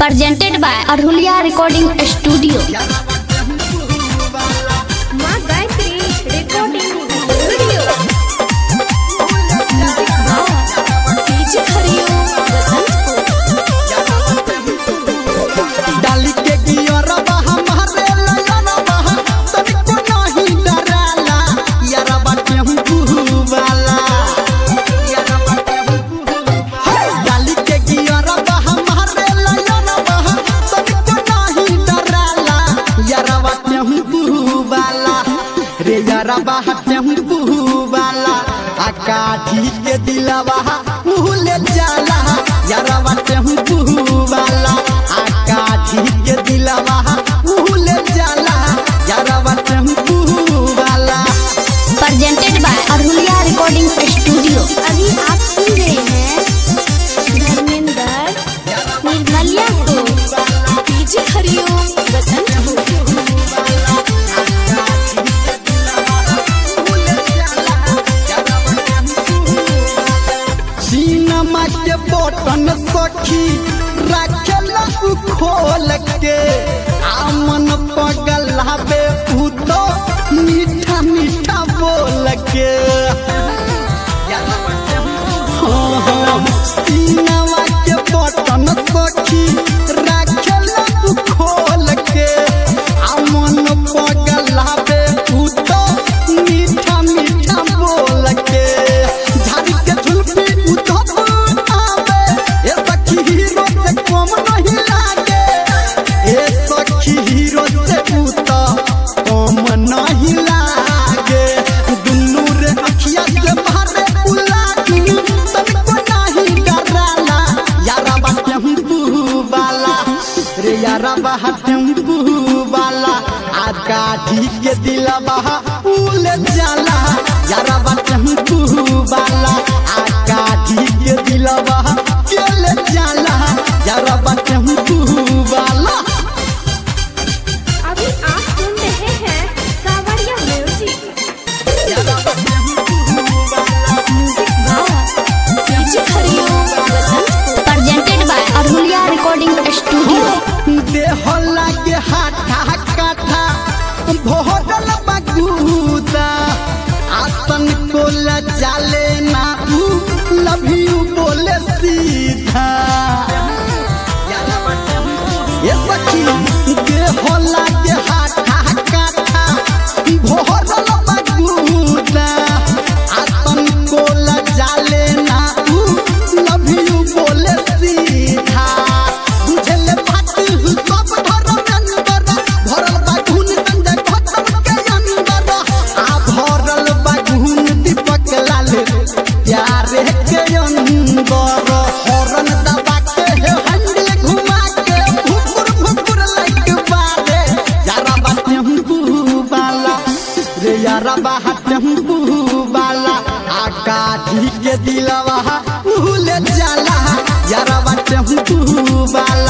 Presented by Arhulia Recording Studio. Maa Gayatri recording studio. Music by DJ Hariom Basantpur. डाली के गियरबा हमारे लयनबा तनिको नहीं डराला यारबा टेम्पू वाला। डाली के गियरबा हमारे लयनबा तनिको नहीं डराला यारबा टेम्पू वाला। रे यारबा टेम्पू वाला आ काठी के दिलवा मुँह ले जाला यारबा टेम्पू वाला आ काठी के दिलवा मुँह ले जाला यारबा टेम्पू वाला। Presented by Arhulia Recording Studio. अभी आप सुन रहे हैं धर्मेंद्र निर्मलिया को। डीजे हरिओम बसंतपुर। सीनमा के बटन सखी राखेला उ खोल के आमन पगलाबे उ तो मीठा मीठा बोल के। हाँ हाँ, सीनमा के बटन सखी राखेला उ खोल के आमन पगलाबे उ तो मीठा मीठा बोल के। झाड़ी के झुलपी उधर आवे ए सखी हीरो से कम नहीं लागे ए सखी हीरो से उता कम नहीं लागे। दुनू रे अखिया से मारे उलाटी तनिको नहीं डराला यारबा टेम्पू वाला। रे यारबा टेम्पू वाला आ काठी के दिलवा उल जाला यारबा टेम्पू वाला आ काठी के दिलवा केल जाला यारबा टेम्पू वाला। अभी आप सुन रहे हैं Sanwariya music. Music by DJ Hariom Basantpur. Presented by Arhulia Recording Studio. देह लागे हाथा काठा भोरल बगूदा आतन को लजाले ना ऊ लव you बोले सीधा। ये सखी देह लागे हाथा काठा भोरल बगूदा आतन को लजाले ना ऊ लव you बोले सीधा। बुझले बात सब धर्मेंद्र भरल बागुन संजय गौतम के अंदर आ भरल बागुन दीपक लाल प्यारे के अंदर। हॉर्न दबा के हैंडल घुमा के भुकुर भुकुर लाइक बारे यारबा टेम्पू वाला। रे यारबा टेम्पू वाला आ काठी के दिलवा उले जाला यारबा टेम्पू वाला।